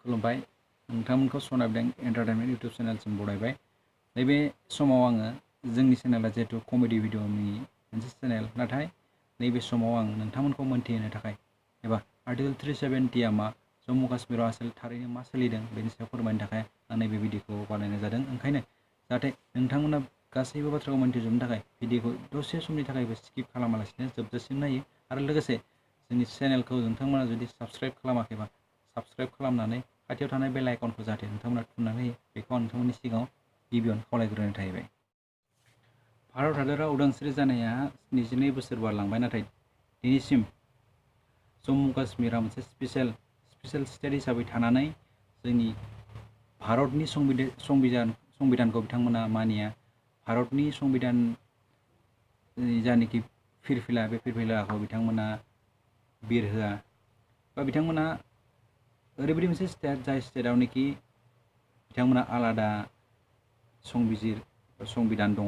खुलुमबाय नोंथांमोनखौ सना bank entertainment YouTube चेनेलसिम बरायबाय। नैबे समाव आङो जोंनि चेनेला जिहेतु कमेडि भिडिअनि मोनसे चेनेल, नाथाय नैबे समाव आं नोंथांमोनखौ मोनथिहोनो थाखाय एबा आर्टिकल 370 आ मा, जम्मू काश्मीराव आसोल थारैनो मा सोलिदों बेनि सायाव फोरमायनो थाखाय आं नैबे भिडिअखौ बानायनाय जादों। ओंखायनो जाहाथे नोंथांमोना गासैबो बाथ्राखौ मोनथिजोबनो थाखाय भिडिअखौ दसे समनि थाखायबो स्किप खालामालासिनो जोबजासिम नायो आरो लोगोसे जोंनि चेनेलखौ नोंथांमोना जुदि साबस्क्राइब खालामाखैबा साबस्क्राइब खालामनानै खाथियाव थानाय बेल आइकनखौ जाहाथे नोंथांमोना थुनानै होयो बेखौ आं नोंथांमोननि सिगाङाव गिबियावनो खावलायग्रोनाय थाहैबाय। भारत हादरा उदांस्रि जानाया 22 बोसोर बारलांबाय, नाथाय दिनैसिम जम्मू काश्मीरा मोनसे स्पेशल स्टेट हिसाबै थानानै जोंनि भारतनि संबिधानखौ बिथांमोना मानिया। भारतनि संबिधान जानाखि फिरफिला बे फिरफिलाखौ बिथांमोना बिरहोआ बा बिथांमोना ओरैबायदि मोनसे स्टेट जाय स्टेटआवनोखि बिथांमोना आलादा संबिधान दङ,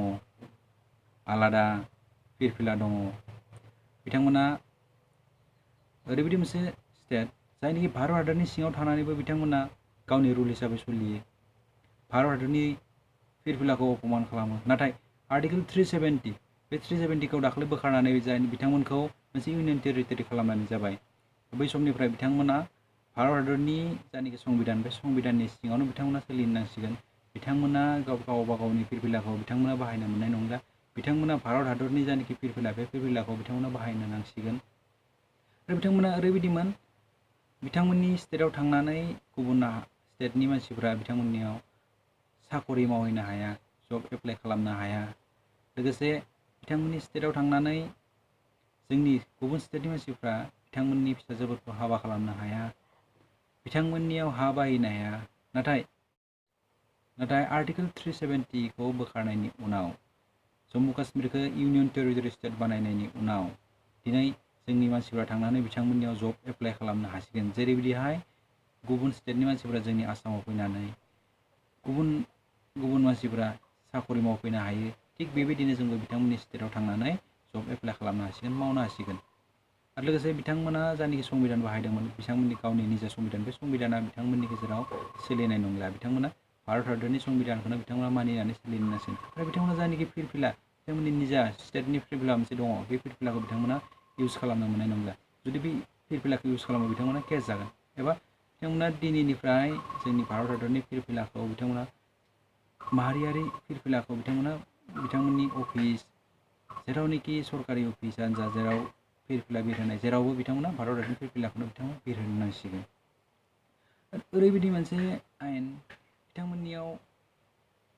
आलादा फिरफिला दङ। बिथांमोना ओरैबायदि मोनसे स्टेट जायनिखि भारत हादरनि सिङाव थानानैबो बिथांमोना गावनि रुल हिसाबै सोलियो, भारत हादरनि फिरफिलाखौ अपमान खालामो। नाथाय आर्टिकल 370 बे 370खौ दाख्लै बोखारनानै जाय बिथांमोनखौ मोनसे इउनियन टेरिटरि खालामनानै जाबाय। बै समनिफ्राय बिथांमोना भारत हादरनि जायनाखि संबिधान बे संबिधाननि सिङावनो बिथांमोना सोलिनांसिगोन। बिथांमोना गावबा गावनि फिरफिलाखौ बिथांमोना बाहायनो मोननाय नंला। बिथांमोना भारत हादरनि जायनाखि फिरफिला बे फिरफिलाखौ बिथांमोना बाहायनो नांसिगोन। आरो बिथांमोना ओरैबायदिमोन, बिथांमोननि स्टेटआव थांनानै गुबुन स्टेटनि मानसिफ्रा बिथांमोननियाव साखरि मावहैनो हाया, जब एप्लाइ खालामनो हाया। लोगोसे बिथांमोननि स्टेटआव थांनानै जोंनि गुबुन स्टेटनि मानसिफ्रा बिथांमोननि फिसाजोफोरखौ हाबा खालामनो हाया, बिथांमोननियाव हा बायनो हाया। नाथाय आर्टिकल 370खौ बोखारनायनि उनाव, जम्मू काश्मीरखौ इउनियन टेरिटरि स्टेट बानायनायनि उनाव दिनै जोंनि मानसिफ्रा थांनानै बिथांमोननियाव जब एप्लाइ खालामनो हासिगोन। जेरैबायदिहाय गुबुन स्टेटनि मानसिफ्रा जोंनि आसामाव फैनानै गुबुन मानसिफ्रा साखरि मावफैनो हायो, थिग बेबायदिनो जोंबो बिथांमोननि स्टेटआव थांनानै जब एप्लाइ खालामनो हासिगोन, मावनो हासिगोन। आरो लोगोसे बिथांमोना जायनाखि संबिधान बाहायदोंमोन, बिथांमोननि गावनि निजा संबिधान, बे संबिधाना बिथांमोननि गेजेराव सोलिनाय नंला। बिथांमोना भारत हादरनि संबिधानखौनो बिथांमोना मानिनानै सोलिनांसिगोन। आरो बिथांमोना जायनाखि फिरफिला, बिथांमोननि निजा स्टेटनि फिरफिला मोनसे दङ, बे फिरफिलाखौ बिथांमोना इउज खालामनो मोननाय नंला। जुदि बे फिरफिलाखौ इउज खालामो बिथांमोना केस जागोन, एबा बिथांमोना दिनैनिफ्राय जोंनि भारत हादरनि फिरफिलाखौ बिथांमोना माहारियारि फिरफिलाखौ बिथांमोननि अफिस, जेरावनोखि सरकारि अफिसानो जा, जेराव फिरफिला बिरहोनाय, जेरावबो बिथांमोना भारत हादरनि फिरफिलाखौनो बिथांमोना बिरहोनो नांसिगोन। ओरैबायदि मोनसे आयेन, बिथांमोननियाव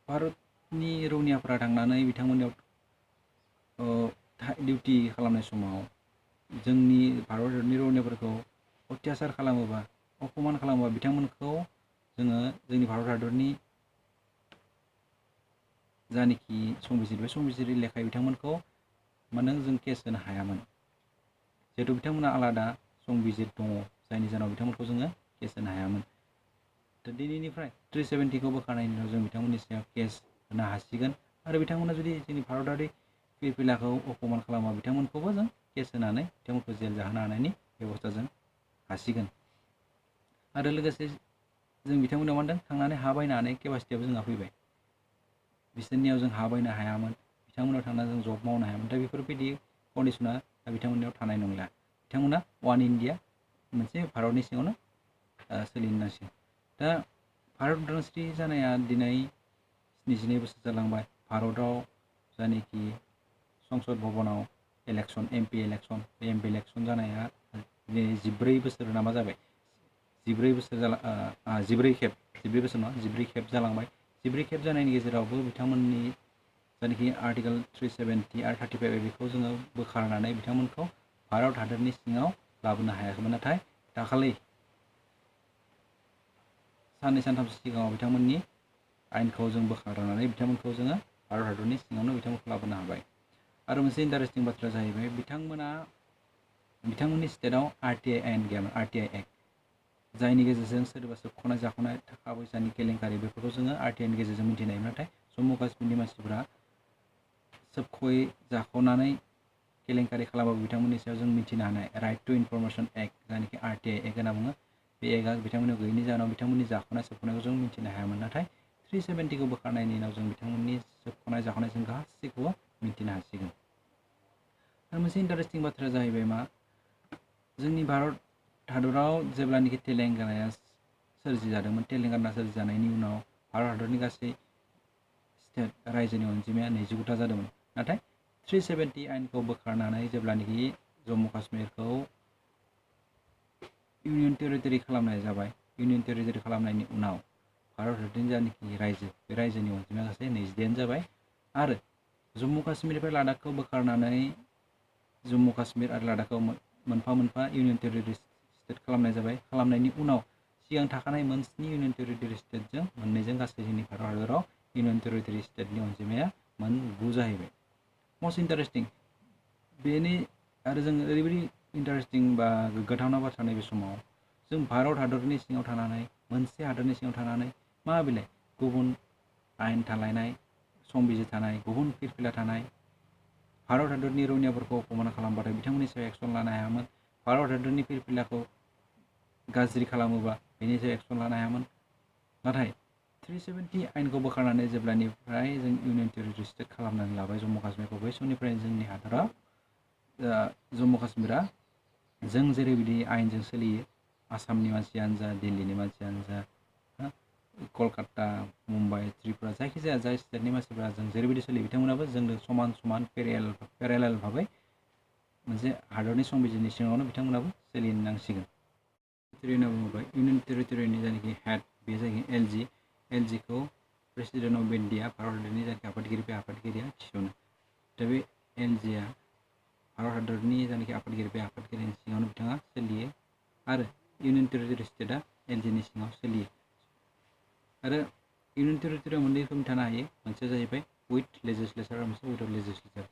भारतनि रौनियाफोरा थांनानै बिथांमोननियाव डिउटि खालामनाय समाव जोंनि भारत हादरनि रौनियाफोरखौ अत्याचार खालामोबा, अपमान खालामोबा, बिथांमोनखौ जोङो जोंनि भारत हादरनि जानाखि संबिजिर, बे संबिजिर लेखायै बिथांमोनखौ मानो जों केस होनो हायामोन, जिहेतु बिथांमोना आलादा संबिजिर दङ, जायनि जाहोनाव बिथांमोनखौ जोङो केस होनो हायामोन। दा दिनैनिफ्राय 370खौ बोखारनायनि उनाव जों बिथांमोननि सायाव केस होनो हासिगोन। आरो बिथांमोना जुदि जोंनि भारतारि फिरफिलाखौ अपमान खालामा, बिथांमोनखौबो जों केस होनानै बिथांमोनखौ जेल जाहोनो हानायनि बेब'स्था जों हासिगोन। आरो लोगोसे जों बिथांमोनाव मा होनदों, थांनानै हा बायनो हानाय केपासिटियाबो जोंहा फैबाय। बिसोरनियाव जों हा बायनो हायामोन, बिथांमोनाव थांनानै जों जब मावनो हायामोन। दा बेफोरबायदि कन्डिसना दा बिथांमोननियाव थानाय नंला। बिथांमोना वान इण्डिया, मोनसे भारतनि सिङावनो सोलिनो नांसिगोन। दा भारत उदांस्रि जानाया दिनै 22 बोसोर जालांबाय। भारताव जायनाखि संसद भबनाव इलेक्सन, MP इलेक्सन, बे MP इलेक्सन जानाया दिनै 14 बोसोर नामा जाबाय। 14 खेब जालांबाय। 14 खेब जानायनि गेजेरावबो बिथांमोननि जायनाखि आर्टिकल 370 आरो 35 बेखौ जोङो बोखारनानै बिथांमोनखौ भारत हादरनि सिङाव लाबोनो हायाखैमोन। नाथाय दाखालि साननै सानथामसो सिगाङाव बिथांमोननि आयेनखौ जों बोखारनानै बिथांमोनखौ जोङो भारत हादरनि सिङावनो बिथांमोनखौ लाबोनो हाबाय। आरो मोनसे इन्टारेस्टिं बाथ्रा जाहैबाय, बिथांमोननि स्टेटआव RTI आयेन गैयामोन, RTI एक्ट, जायनि गेजेरजों सोरबा सोबख'नाय जाख'नाय थाखा फैसानि केलेंकारि बेफोरखौ जोङो RTIनि गेजेरजों मिथिनो हायोमोन। नाथाय जम्मू काश्मीरनि मानसिफोरा सोबख'यै जाख'नानै केलेंकारि खालामबाबो बिथांमोननि सायाव जों मिथिनो हानाय राइट टु इनफरमेसन एक्ट, जायनाखि RTI एक्ट होनना बुङो, बे एक्टआ बिथांमोननियाव गैयैनि जाहोनाव बिथांमोननि जाख'नाय सोबख'नायखौ जों मिथिनो हायामोन। नाथाय 370 बोखारनायनि उनाव जों बिथांमोननि सोबख'नाय जाख'नाय जों गासैखौबो मिथिनो हासिगोन। आरो मोनसे इन्टारेस्टिं बाथ्राया जाहैबाय मा, जोंनि भारत हादराव जेब्लानोखि तेलेंगानाया सोरजिजादोंमोन, तेलेंगाना सोरजिजानायनि उनाव भारत हादरनि गासै स्टेट रायजोनि अनजिमाया 29टा जादोंमोन। नाथाय 370 आयेनखौ बोखारनानै जेब्लानोखि जम्मु काश्मीरखौ इउनियन टेरिटरि खालामनाय जाबाय, इउनियन टेरिटरि खालामनायनि उनाव भारत हादरनि जायनाखि रायजो, बे रायजोनि अनजिमाया गासै 22 जाबाय। आरो जम्मु काश्मीरनिफ्राय लादाखखौ बोखारनानै जम्मु काश्मीर आरो लादाखखौ मोनफा मोनफा इउनियन टेरिटरि स्टेट खालामनाय जाबाय। खालामनायनि उनाव सिगां थाखानाय मोनस्नि इउनियन टेरिटरि स्टेटजों मोननैजों गासै जोंनि भारत हादराव इउनियन टेरिटरि स्टेटनि अनजिमाया 9 जाहैबाय। मस्ट इन्टारेस्टिं बेनि आरो जों ओरैबायदि इन्टारेस्टिं बा गोग्गाथावना बाथ्रा नैबे समाव, जों भारत हादरनि सिङाव थानानै, मोनसे हादरनि सिङाव थानानै मा बिलाइ गुबुन आयेन थालायनाय, संबिजिर थानाय, गुबुन फिरफिला थानाय भारत हादरनि रौनियाफोरखौ अपमान खालामबाथाय बिथांमोननि सायाव एक्सन लानो हायामोन। भारत हादरनि फिरफिलाखौ गाज्रि खालामोबा बेनि सायाव एक्सन लानो हायामोन। नाथाय 370 आयेनखौ बोखारनानै जेब्लानिफ्राय जों इउनियन टेरिटरि स्टेट खालामनानै लाबाय जम्मु काश्मीरखौ, बै समनिफ्रायनो जोंनि हादराव जम्मु काश्मीरा जों जेरैबायदि आयेनजों सोलियो, आसामनि मानसियानो जा, दिल्लीनि मानसियानो जा, कलकाता, मुम्बाइ, त्रिपुरा, जायखिजाया जाय स्टेटनि मानसिफोरा जों जेरैबायदि सोलियो, बिथांमोनाबो जोंनो समान समान पेरेलेल भाबै मोनसे हादरनि संबिजिरनि सिङावनो बिथांमोनाबो सोलिनांसिगोन। होनना बुङोब्ला इउनियन टेरिटरिनि जायनाखि हेड, बे जाहैबाय एलजी। एलजीखौ प्रेसिडेन्ट अफ इन्डिया, भारत हादरनि जायनाखि आफादगिरि, बे आफादगिरिया थिसनो। दा बे एलजीआ भारत हादरनि जायनाखि आफादगिरि, बे आफादगिरिनि सिङावनो बिथाङा सोलियो। आरो इउनियन टेरिटरि स्टेटआ एलजीनि सिङाव सोलियो। आरो इउनियन टेरिटरियाव मोननै रोखोमनि थानो हायो, मोनसेया जाहैबाय उइथ लेजिस्लेचार आरो मोनसे उइदाउट लेजिस्लेचार।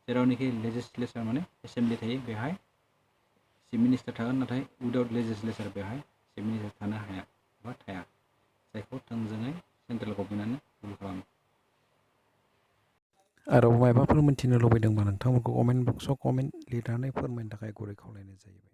जेरावनोखि लेजिस्लेचार माने एसेम्बलि थायो, बेवहाय चिफ मिनिस्टार थागोन, नाथाय उइदाउट लेजिस्लेचार बेवहाय चिफ मिनिस्टार थानो हाया बा थाया, जायखौ थोंजोङै सेन्ट्रेल गभर्नमेन्टआनो रुल खालामो। आरो माबाफोर मिन्थिनो लुबैदोंबा नोंथांमोनखौ कमेन्ट बक्सआव कमेन्ट लिरनानै फोरमायनो थाखाय गुरै खावलायनाय जाहैबाय।